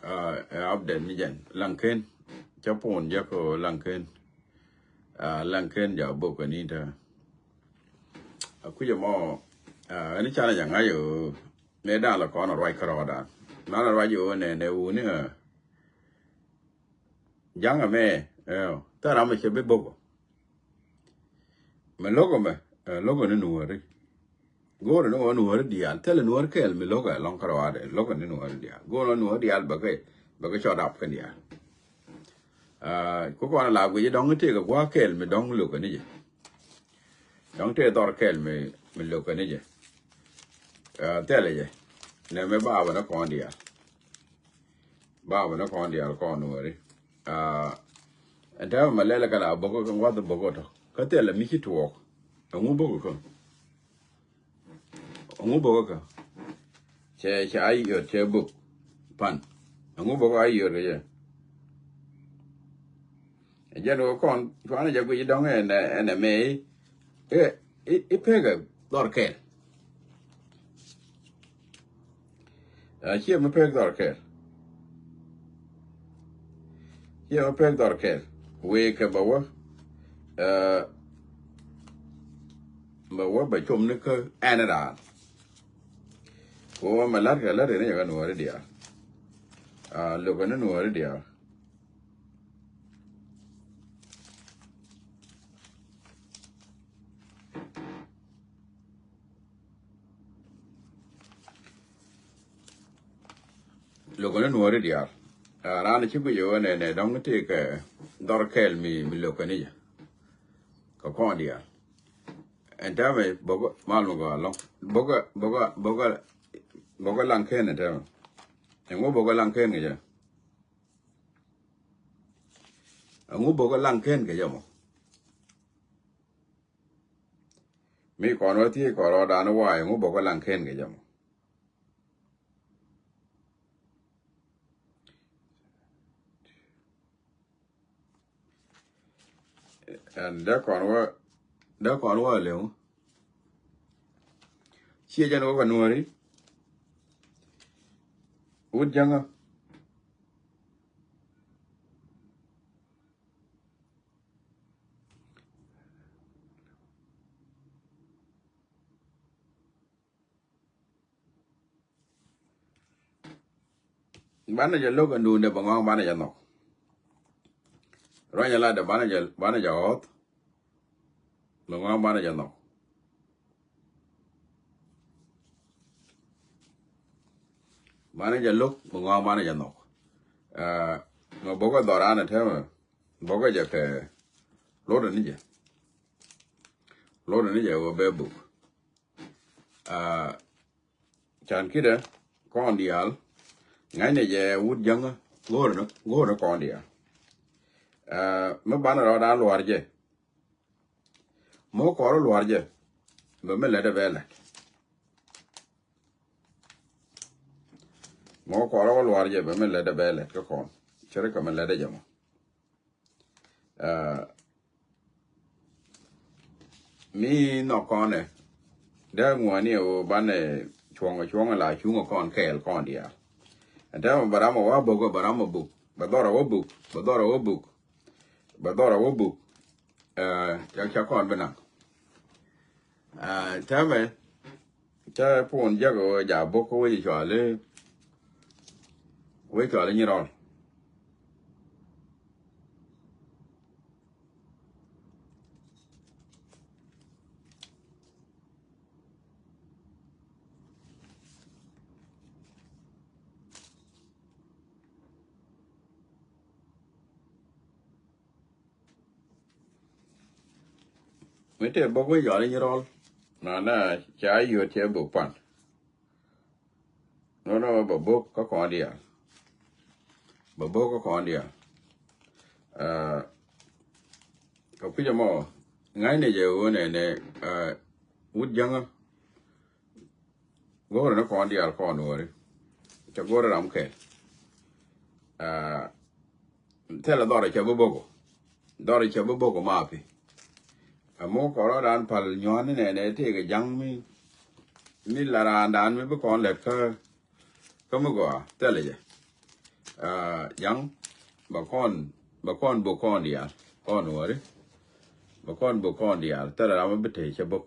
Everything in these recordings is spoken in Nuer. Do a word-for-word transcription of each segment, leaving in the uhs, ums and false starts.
Ɛ update mi jɛn Laŋken. Cä pun jɛ kɛ Laŋken. Laŋken ja bok kɛ ni tɛ. A kucɛ mɔ ɛn canɛ jɛ ŋa̱c ɣöö nɛ da̱a̱n la kɔn a ruac kärɔɔdan. Nan a ruac ɣöö nɛ nɛ wuni ɛ ja̱ŋ ɛmɛ. Thɛr ram ɛ cɛ bi bok. Mɛ lo̱k ɛmɛ lo̱k ɛn ni nuɔ̱ɔ̱ri. Go̱o̱rɛ ni ɣöö nuɔ̱ɔ̱ri diaal, thilɛ nuɔ̱ɔ̱ri kɛɛl mi lo̱kɛ ɛlɔ̱ŋ kärɔaadɛ, lo̱kɛ ni nuɔ̱ɔ̱ri diaal. Go̱o̱rɛ ni ɣöö nuɔ̱ɔ̱ri diaal bɛ kɛ, bɛ kɛ cɔt ap kɛn diaal. Ku kɔn a la guic dɔ̱ŋ tëëkɛ gua̱a̱k kɛɛl mi dɔ̱ŋ lo̱kɛ ni jɛ. Dɔ̱ŋ tëë dhɔr kɛɛl mi, mi lo̱kɛ ni jɛ. Thilɛ jɛ. Nɛ mɛ baabä ni kɔn diaal. Baabä ni kɔn diaal kɔn nuɔ̱ɔ̱ri. Ɛn täämɛ mɛ lɛlɛ kɛ la bokä kɛ ŋuath bokä tɔ. Kä thilɛ mi ci tuɔɔk. Ɛŋu bokä kä? Ɛŋu bokä kä? Cɛ, cɛ a yot cɛ bok pan. Ɛŋu bokä a yot kɛ jɛ? Ɛ jɛn wä kɔn cuanɛ jɛ guic dɔ̱ŋ ɛn ɛn ɛmɛ i̱ i̱ pekɛ dhɔr kɛɛl. Ɛ ciɛ mi pek dhɔr kɛɛl. Ciɛ mi pek dhɔr kɛɛl. Wee kɛ bɛ wä ɛ bɛ wä bɛ com ni kä ɛn raan. Ko mɛ la̱t kɛ la̱t in jɛ kɛ nuɔ̱ɔ̱ri diaal. Lo̱kɛ ni nuɔ̱ɔ̱ri diaal. Lo̱kɛ ni nuɔ̱ɔ̱ri diaal. Raan ci guic ɣöö nɛ nɛ dɔ̱ŋ tëëkɛ dhɔr kɛɛl mi, mi lo̱kɛ ni jɛ. Kɛ kɔn diaal. Ɛn täämɛ bokä mal mi gɔaa ɛlɔ̱ŋ. Bokä, bokä, bokä, bokä Laŋken ɛn täämɛ. Ɛŋu bokä Laŋken kɛ jɛ? Ɛŋu bokä Laŋken kɛ jɛ mɔ? Mi kɔn wä thiec kɔn rɔɔdan wa̱a̱ ɛŋu bokä Laŋken kɛ jɛ mɔ? Ɛn dee kɔn wä, dee kɔn wä lëŋ. Ciɛ jɛn wä kɛ nuɔ̱ɔ̱ri. Wut jäŋä. Banɛ jɛ lo̱k ɛn duundɛ bɛ ŋɔ̱ɔ̱ŋ banɛ jɛ nhɔk. Ruanyɛ latdɛ banɛ jɛ, banɛ jɛ ɣɔ̱th. Bɛ ŋɔ̱ɔ̱ŋ banɛ jɛ nhɔk. Banɛ jɛ lo̱k bɛ ŋɔ̱ɔ̱ŋ banɛ jɛ nhɔk. Mɛ bo̱kɛ dhɔran ɛ tɛmɛ bo̱kɛ jɛ kɛ lotdɛ ni jɛ. Lotdɛ ni jɛ wä bɛ buk. Can kidɛ kɔn diaal ŋa̱cnɛ jɛ wut jäŋä go̱o̱rnä, go̱o̱rnä kɔn diaal. Mi banɛ rɔɔdan lua̱r jɛ. Mɔ kɔrɔ lua̱r jɛ bɛ mi lätdɛ bɛ lät. Mɔ kɔrɔ wä lua̱r jɛ bɛ mi lätdɛ bɛ lät kä kɔn. Cɛ ri kɛ mi lätdɛ jɛ mɔ. Mi nhɔk kɔnɛ dee ŋuani ɛ ɣöö banɛ cuɔ̱ŋ cuɔ̱ŋ la cuŋ kɔn kɛɛl kɔn diaal. Ɛn tɛmɛ bɛ ram ɛ wä buk, bɛ ram ɛ buk, bɛ dhɔr ɛ wä buk, bɛ dhɔr ɛ wä buk, bɛ dhɔr ɛ wä buk. Cak cak kɔn bi naŋ. Tɛmɛ Cä pun jäk ɣöö ja bok kä wec cuali, wec cuali Nyirɔl. Mi tëë bok mi yɔl i̱ Nyirɔl. Nana ca yot cɛ bok pan. Nono bɛ bok kä kɔn diaal. Bɛ bok kä kɔn diaal. Kɛ kui̱c ɛmɔ ŋa̱cnɛ jɛ ɣöö nɛnɛ wut jäŋä. Go̱o̱rä ni kɔn diaal kɔn wääri. Cɛ go̱o̱rä ram kɛl. Thilɛ dhɔrɛ cɛ bi bok ɔ. Dhɔrɛ cɛ bi bok ɔ mapi. Ɛmɔ kɔrɔdan pal nyuan ni nɛnɛ tëëkɛ ja̱ŋ mi, mi la raandan mi bi kɔn lɛt kä, kä mi gɔaa thilɛ jɛ. Ah, Jaŋ, ba kɔn, ba kɔn bok kɔn diaal, kɔn wäri. Ba kɔn bok kɔn diaal, thilɛ ram mi bi te cɛ bok.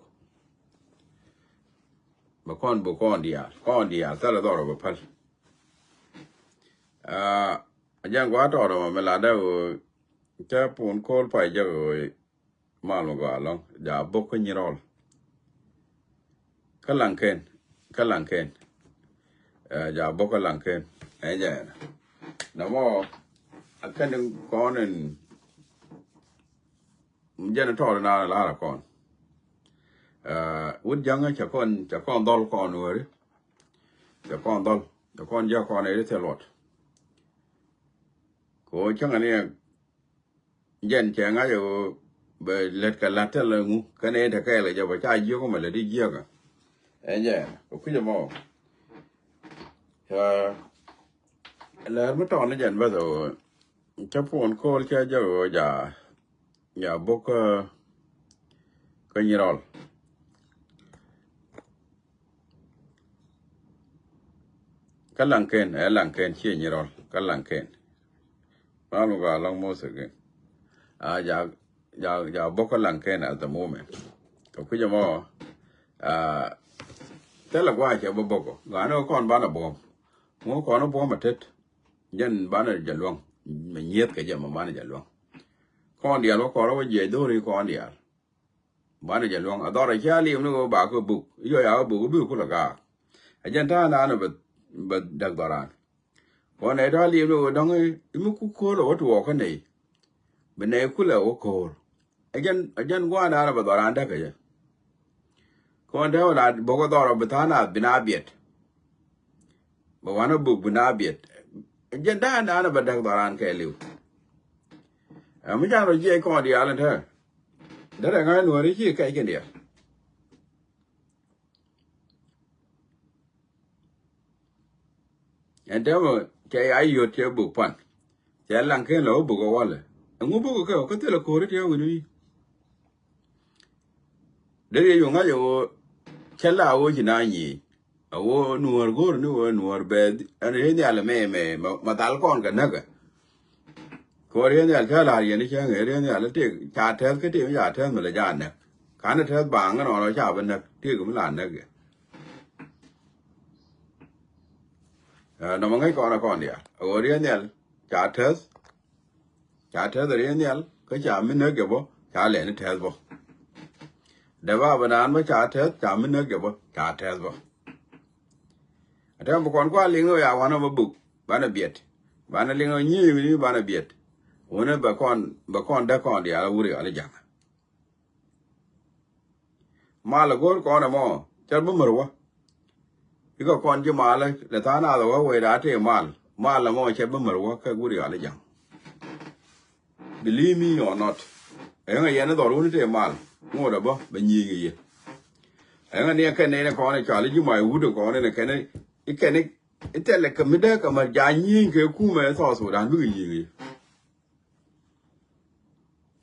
Ba kɔn bok kɔn diaal, kɔn diaal, thilɛ dhɔr ba päl. Ah, a jɛn gua tɔɔr ma mi ladɛ ɣöö cɛ pun ko̱l pay jɛ ɣöö mal mi gɔaa lɔŋ, ja bok kä Nyirɔl. Kä Laŋkɛn, kä Laŋkɛn. Eh, ja bok kä Laŋkɛn. Ɛ jɛ. Nɔmɔ, a kɛn kɔn in, jɛn tɔɔr na lar kɔn. Eh, wut Jaŋ cɛ kɔn, cɛ kɔn dhɔl kɔn wäri. Cɛ kɔn dhɔl, cɛ kɔn jɛ kɔn ɛ ri thil luɔt. Ko cäŋ ni jɛn cɛ ŋa̱c ɛ ɣöö bɛ lät kɛ la̱t thil ŋu kɛn ɛ te kɛɛl kɛ jɛ bɛ ca jiök mɛ lät i̱ jiäkä. Ɛ jɛ, ɛ kui̱c ɛmɔ. Cɛ lɛr mi tɔɔn ni jɛn bäth ɛ ɣöö cä puɔn ko̱o̱l cä jɛ ɣöö ja, ja bok kä, kä Nyirɔl. Kä Laŋkɛn, ɛ Laŋkɛn, ciɛ Nyirɔl, kä Laŋkɛn. Mal mi gɔaa lɔŋ Moses gin. A ja, ja, ja bok kä Laŋkɛn at the moment. Kɛ kui̱c ɛmɔ, a, thilɛ gua̱a̱c cɛ bä bok ɔ. Ŋa̱ni kɔn banɛ buɔ̱m. Ŋu kɔn buɔ̱m a tet. Jɛn banɛ jɛ luäŋ. Mɛ nyieth kɛ jɛ mɛ banɛ jɛ luäŋ. Kɔn diaal wä kɔn wä jiɛc dho̱ri kɔn diaal. Banɛ jɛ luäŋ. A dhɔr a cia liim ni wä ba kä buk. Yɔ ya wä buk bi kulɛ gaak. A jɛn ta̱a̱ naan bɛ, bɛ däk dhɔran. Kɔn nɛy tɔ̱ a liim ni wä dɔ̱ŋ i̱ mi ku ko̱o̱l a wä tuɔɔk kä nɛy. Bɛ nɛy kulɛ wä ko̱o̱l. A jɛn, a jɛn gua̱a̱r naan bɛ dhɔran däk kɛ jɛ. Kɔn te wä la bok a dhɔr a bi tha̱a̱n a bi na biɛt. Bɛ wanɛ buk bi na biɛt. A jɛn ta̱a̱ naan bɛ däk dhɔran kɛ liw. Ɛ mi can rɔ jiɛc kɔn diaal in te. Derɛ ŋa̱c nuɔ̱ɔ̱ri ci kɛc kɛn diaal. Ɛn täämɛ cɛ ya yot cɛ buk pan. Cɛ Laŋkɛn lɛ wä buk ɛ walɛ. Ɛŋu buk ɛ kɛ kä thilɛ ko̱ri tiɛ wi̱ni wi̱i̱. Dee riec wä ŋa̱c ɛ ɣöö cä la ɣöö ci na nyic. A ɣöö nuɔ̱ɔ̱r go̱o̱r ni ɣöö nuɔ̱ɔ̱r bɛ ɛn riec nhial mɛ mɛ ma dhal kɔn kɛ näkɛ. Kɛ ɣöö riec nhial cä la̱r yɛn i̱ cäŋ ɛ riec nhial i̱ tëëk ca tɛth kä tëëk mi ca tɛth mi lɛ ja näk. Ka̱n i̱ tɛth baaŋ inɔnɔ ca bi näk tëëk mi la näk yɛ. Ɛ nɔmɔ ŋäc kɔn ɛ kɔn diaal a ɣöö riec nhial ca tɛth. Ca tɛth riey nhial kä ca mi näk jɛ bä ca lɛni tɛth bä. Dee ba bä naan bä ca tɛth ca mi näk jɛ bä ca tɛth bä. A tɛm bi kɔn kua liŋ ni wä ya wanɛ bä buk banɛ biɛt. Banɛ liŋ ni wä nyiey wi̱ni banɛ biɛt. Wunɛ bɛ kɔn bɛ kɔn däk kɔn diaal a wuri ɣali jaŋ. Mal a go̱o̱r kɔn ɛmɔ cɛ bi mär wä. Ikɛ kɔn ji̱ mal lɛ tha̱a̱ŋ nath ɛ wä wee daa tëë mal. Mal ɛmɔ cɛ bi mär wä kɛ wuri ɣali jaŋ. Believe me or not. Ɛŋɛ yɛn dhɔr wun tëë mal ŋot ɛ bä bɛ nyieny kɛ yɛ. Ɛŋɛ ni ɛ kɛn ni kɔn ɛ cɔal i̱ ji̱ mac wut ɛ kɔn ɛ kɛn i̱ kɛn i̱ thɛlɛ kɛ mi dee kɛ mär ja nyieny kɛ kumɛ South Sudan bikɛ nyieny kɛ yɛ.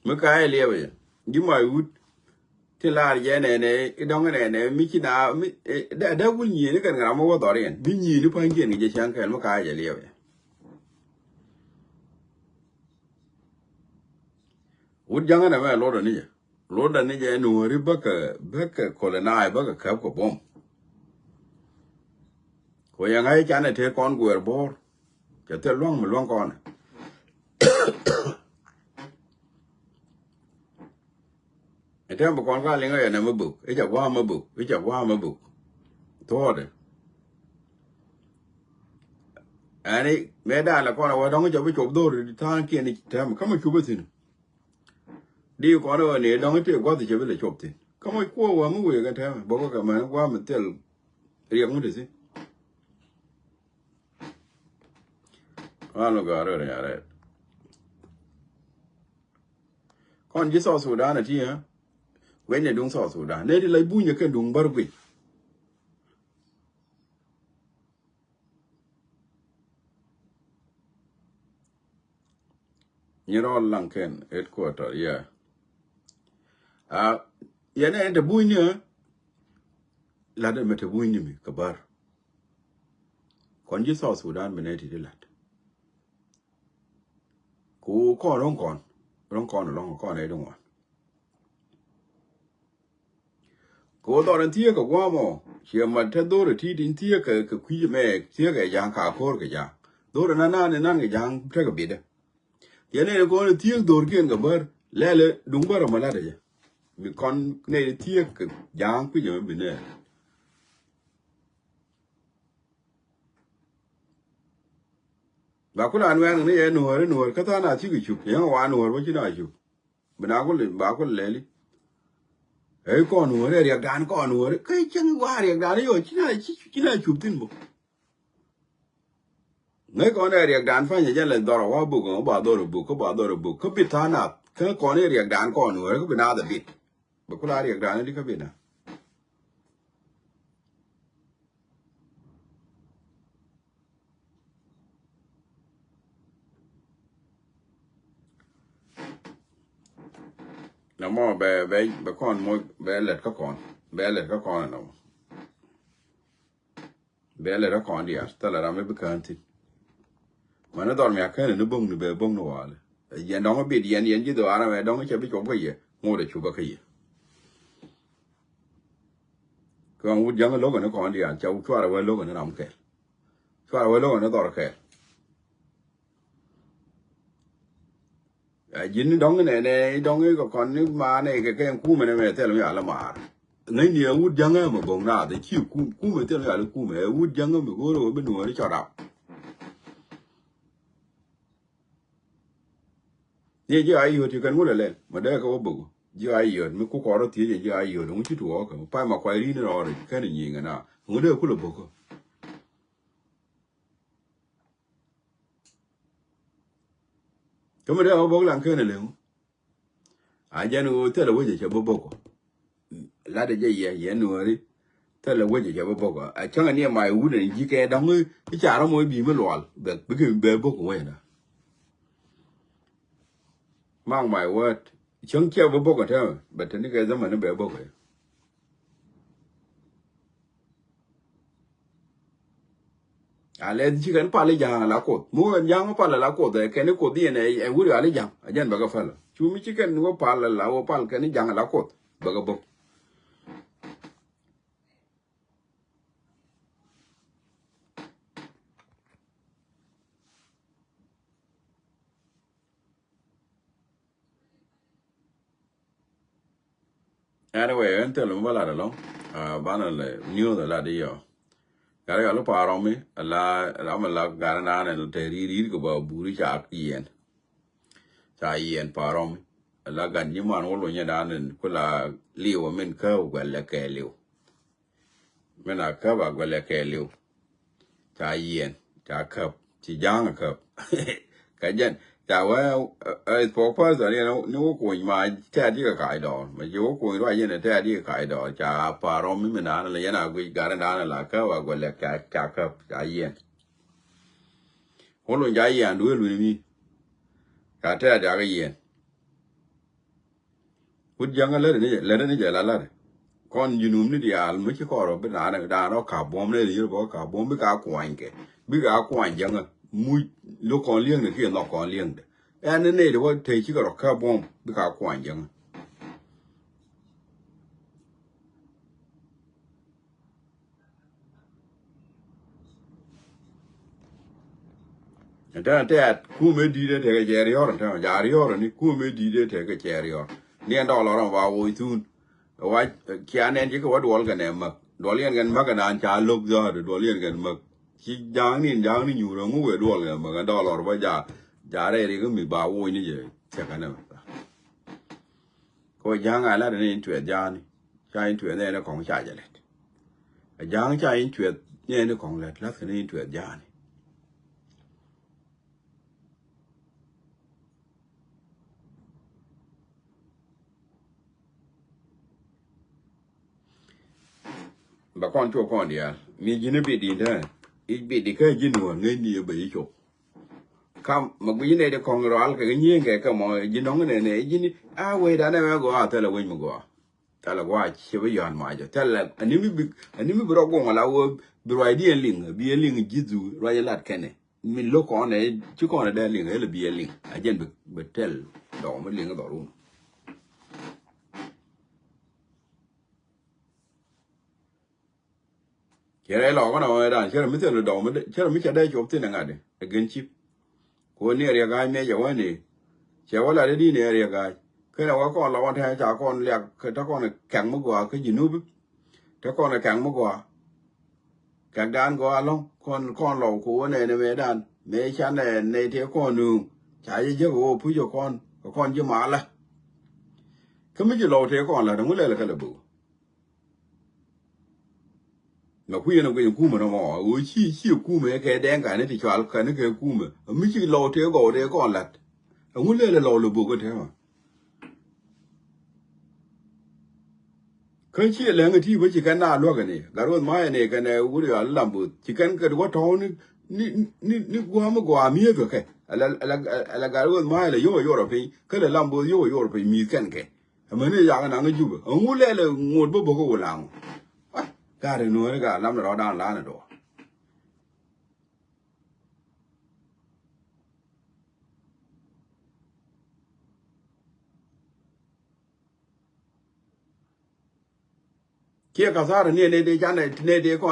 Mi ka ɛ liɛpɛ jɛ ji̱ mac wut. Ti lar jɛ nɛnɛ i̱ dɔ̱ŋ nɛnɛ mi ci na mi dee wul nyieni kɛn ram mi wä dhɔriɛn bi nyieni pa̱ny kiɛn kɛ jɛ cäŋ kɛn mi ka ɛ jɛ liɛpɛ jɛ. Wut ja̱ŋä nɛ mɛ lotdä ni jɛ lotdä ni jɛ nuɔ̱ri bäkɛ bäkɛ colonize bäkɛ käp kɛ buɔ̱m. Kɛ yɛ ŋa̱c canɛ tëë kɔn guɛɛr bo̱o̱r. Cɛ thil lua̱ŋ mi lua̱ŋ kɔnɛ. Ɛ tɛm bi kɔn ka liŋ ɛ yɛn ɛ mi buk i̱ cɛ gua̱a̱m mi buk i̱ cɛ gua̱a̱m mi buk. Thuɔɔdɛ. Ɛn i̱ mëë da̱a̱n lɛ kɔn ɛ wä dɔ̱ŋ i̱ cɛ bi cop dho̱r tha̱a̱ŋ kiɛn i̱ tɛm kä mi cup i̱ thi̱n. Di kɔn ɛ wä ni dɔ̱ŋ i̱ tëë gua̱th i̱ cɛ bi lɛ cop thi̱n kä mi kuɔ wä mi wëë kɛ tɛm bä bä kɛ mɛn gua̱a̱m mi thil. Riɛk mi te thi̱n. Wan mi gɔaa rɛl nya rɛl. Kɔn ji̱ South Sudan a ti ɛ guic ni duŋ South Sudan ne ti la buny ɛ kɛn duŋ bär guic. Nyirɔl Laŋkɛn headquarter, yeah. A yɛn ɛ te buny ni ɛ lat ɛ mɛ te buny ni mi kɛ bär. Kɔn ji̱ South Sudan mi nɛ ti ti lat. Ku kɔn ro̱ŋ kɔn. Ro̱ŋ kɔn ro̱ŋ kɔn ɛ di ŋuan. Kɛ ɣöö dhɔr in thieek kɛ gua̱a̱mɔ, ciɛ mat te dhor ɛ ti̱i̱t in thieek kɛ, kɛ kui̱c ɛmɛ, thieek kɛ ja̱a̱ŋ ka ko̱r kɛ ja̱a̱ŋ. Dhor in nan, nan, nan kɛ ja̱a̱ŋ tekɛ bitdä. Yɛn nɛy kɔn in thieek dhorkiɛn kɛ bär, lɛl ɛ duŋ bär ɛmɔ latdä jɛ. Bi kɔn nɛy in thieek kɛ ja̱a̱ŋ kui̱c ɛmɛ bi nɛɛr. Ba kula nuɛɛr ni yɛ nuɔ̱ɔ̱ri nuɔ̱ɔ̱r kä tha̱a̱ŋ a cikɛ cup, yɛn wa nuɔ̱ɔ̱r wä ci na cup. Bi na kul, ba kul lɛli. Ey kɔn wä, ɛ riɛkdan kɔn wä. Kä cäŋ wa riɛkdan yɔ, ci na, ci, ci na cup thi̱n bä. Ŋäc kɔn ɛ riɛkdan panyɛ jɛn lɛ dhɔr wa buk, ba dhɔr buk, kä ba dhɔr buk. Kä bi tha̱a̱ŋ nath. Kä kɔn ɛ riɛkdan kɔn wä, kä bi nath a bit. Bɛ kula riɛkdan di kä bi na. Nɔmɔ bɛ, bɛ, bɛ kɔn moc, bɛ lɛt kä kɔn. Bɛ lɛt kä kɔn nɔmɔ. Bɛ lɛt kä kɔn diaal. Thilɛ ram mi bi kään thi̱n. Mani dhɔr mi a kään ni bo̱ŋ ni bɛ bo̱ŋ ni walɛ. Yɛn dɔŋ bit yɛn, yɛn ji̱ dhɔaarä mɛ dɔŋ cɛ bi cuɔp kä yɛ. Ŋot a cup kä yɛ. Kɛ ɣän wut jäŋ lo̱k ni kɔn diaal. Ca wut cuarɛ wee lo̱k ni ram kɛl. Cuarɛ wee lo̱k ni dhɔr kɛl. Ɛ ji̱n ni dɔ̱ŋ nɛnɛ, dɔ̱ŋ kɛ kɔn ni maanɛ kɛ kɛ kumɛ nɛ mɛ thil mi yal maar. Ŋäcni ɛ wut jäŋä mɛ bo̱ŋ naath, ci kum, kumɛ thil mi yal kumɛ, ɛ wut jäŋä mɛ go̱o̱r ɛ wä bi nuɔ̱ɔ̱ri cɔt rap. Ni ji̱ a yio̱t ci kɛn wulɛ lɛl, mɛ dee kɛ wä bo̱k. Ji̱ a yio̱t, mi ku kɔr wä thiec ji̱ a yio̱t, ŋu ci tuɔɔk kɛ, pay ma kuay rin rɔɔr, kɛn nyiŋɛ na, ŋu dee kulɛ bo̱k. Kä mi dee a bä bo̱k lan ken a leŋ. A jɛn ɣöö thilɛ wecɛ cɛ bä bo̱k. Latdɛ jɛ yɛ, yɛ nuɔ̱ɔ̱ri. Thilɛ wecɛ cɛ bä bo̱k. A cäŋ a ni ma iwut ɛn ji̱ kɛ da̱ŋ i̱ ca rɔ̱ mɔ i̱ bi̱i̱ mi lual. Bɛ, bikɛ bɛ bo̱k wecɛ na. Mark my word. Cäŋ cɛ bä bo̱k a täämɛ. Bɛ te ni kɛ dhamɛ ni bɛ bo̱k ɛ. A lɛth ci kɛn pal i̱ ja̱a̱ŋ ala Kuoth. Mu kɛn ja̱a̱ŋ pal ala Kuoth, ɛ kɛn i̱ Kuoth iɛn ɛ, ɛ wuri al i̱ ja̱a̱ŋ. A jɛn bɛ kɛ pal. Cu mi ci kɛn wä pal ala, wä pal kɛn i̱ ja̱a̱ŋ ala Kuoth. Bɛ kɛ bo̱k. Anyway, ɛn thil mi bä lat ɛlɔ̱ŋ. Ah, banɛ lɛ news ɛ lat i̱ yɔ. Gat i̱ yɔ li pa̱a̱r rɔmi ala, ram ala gat i̱ naan ɛn te ri̱i̱r ri̱i̱r kɛ ba buri ca yiɛn. Ca yiɛn pa̱a̱r rɔmi ala gat nyiman wä lunyɛ daan ɛn kula liw ɛ min kä wɛ lɛ kɛ liw. Min a käp a guɛlɛ kɛɛliw. Ca yiɛn, ca käp, ci ja̱a̱ŋ a käp. Kä jɛn ca wee, eh, eh, spokesperson yɛn ni wä kuny ma tɛɛt yikɛ kac dɔɔr. Ma ci wä kuny ruac yɛn tɛɛt yikɛ kac dɔɔr. Ca pa̱a̱r rɔm mi mi naan la yɛn a guic gat in daan la käp a guɛlɛ ca, ca käp, ca yiɛn. Wä luny ca yiɛn duëël wi̱ni mi. Ca tɛɛt yakɛ yiɛn. Wut jäŋä lätdɛ ni jɛ, lätdɛ ni jɛ la lätdɛ. Kɔn junub ni diaal mi ci kɔn rɔ bi raan, raan rɔ ka̱p buɔ̱m ni yir bä ka̱p buɔ̱m bi ka kuany kɛ. Bi ka kuany jäŋä. Muc lo̱k kɔn li̱eŋdɛ kiɛ nhɔk kɔn li̱eŋdɛ. Ɛn ni nɛy ti wä te cikɛ rɔ ka̱p buɔ̱m bi ka kuany jäŋä. Ɛn tɛn tɛɛt kumɛ di̱t ɛ tekɛ cɛ riɔr ɛn tɛn, ja riɔr ɛn kumɛ di̱t ɛ tekɛ cɛ riɔr. Ni ɛn dɔlɔ rɔm ba woc thun. Wa, eh, kia nɛn ci kɛ wa duɔl kɛ nɛ mäk. Duɔl yɛn kɛn mäk ɛn an ca lo̱k dhɔr, duɔl yɛn kɛn mäk. Ci ja̱a̱ŋ ni, ja̱a̱ŋ ni nyuur ɛŋu wee duɔl kɛ mäk ɛn dɔlɔ rɔ ba ja, ja rɛy rik mi ba woc ni jɛ tekɛ nɛ mäk. Kɛ wä ja̱a̱ŋ a lat ni in tuɛth ja̱a̱ni. Ca in tuɛth nɛɛni kɔŋ ca jɛ lɛt. A ja̱a̱ŋ ca in tuɛth nɛɛni kɔŋ lɛt lath kɛ ni in tuɛth ja̱a̱ni. Bɛ kɔn cuɔ kɔn diaal mi ji̱n i̱ bit di̱n tɛn i̱ bit di̱ kä ji̱n nuɔ̱ɔ̱r ŋäcni i̱ bɛ ji̱ cop. Kam mɛ gui̱c nɛy ti kɔŋ rual kɛ nyiëëŋ kɛ kɛ mɔ ji̱ nɔŋ nɛ nɛ ji̱n a wecdan ɛmɛ gɔaa thilɛ wec mi gɔaa. Thilɛ gɔaa ciɛ bi yɔ̱a̱n macɔ thilɛ ani mi bi ani mi bi rɔ guɔ̱ŋ ala wä bi ruacdiɛn liŋ bi ɛ liŋ ji̱ dhuu ruac ɛ lat kɛnɛ. Min lo̱k kɔn ɛ ci kɔn ɛ dee liŋ ɛ lɛ bi ɛ liŋ a jɛn bi tɛl dɔɔk mi liŋ dhɔrun. Cɛ rɛy lɔɔk kɔn ɛ dan cɛ rɛ mi thil dɔɔk mi cɛ rɛ mi cɛ dee cop thin ɛ ŋa̱t ɛ gɛn cip. Ko ni ɛ riɛk ga̱a̱c mɛ cɛ wä ni cɛ wä lat ɛ di ni ɛ riɛk ga̱a̱c kɛn ɛ wä kɔn lɔk ɛ tɛn ca kɔn liak te kɔn kɛk mi gɔaa kä jinup. Te kɔn kɛk mi gɔaa. Kɛk dan gɔaa lɔ̱ŋ kɔn kɔn lɔw ko wä nɛn mɛ dan mɛ can nɛn nɛy tëë kɔn nuŋ ca jɛ jek wä puc kɔn kɛ kɔn ji̱ malä. Kä mi ji̱ lɔw tëë kɔn lät ɛŋu lɛl kä lɛ bök. Mɛ kui̱ yɛn ɛ guic kumɛ nɔmɔ ɣöö ci ci kumɛ kɛ dɛŋ kani ti cual kani kɛ kumɛ mi ci lɔw tëë gɔw tëë kɔn lät. Ɛŋu lɛl ɛ lɔw lɛ bök ɛ tɛmɛ. Kä ciɛ lɛŋ ɛ ti bä ci kɛn na luäk ɛ ni gat weth ma̱a̱ ɛ ni kɛn ɛ wut yɔal lam both ci kɛn kɛ wä tɔ̱w ni ni ni ni gua̱a̱m mi gua̱a̱m mi̱eth kɛ kɛ. Ɛlɛ ɛlɛ ɛlɛ gat weth ma̱a̱ ɛlɛ yio̱w ɛ yuɔr ɛ piny kä lɛ lam both yio̱w ɛ yuɔr ɛ piny mi̱th kɛn kɛ. Ɛmɛ ni yak ɛ naŋ ɛ jupɛ ɛŋu lɛl ɛ ŋot bä bo̱k ɛ wä laŋ. Gat ɛ nuɔ̱ɔ̱ri gat lam ni rɔɔdan lan ɛ duɔ. Kiɛ kathar ni ɛ nɛy dee canɛ ti nɛy dee kɔn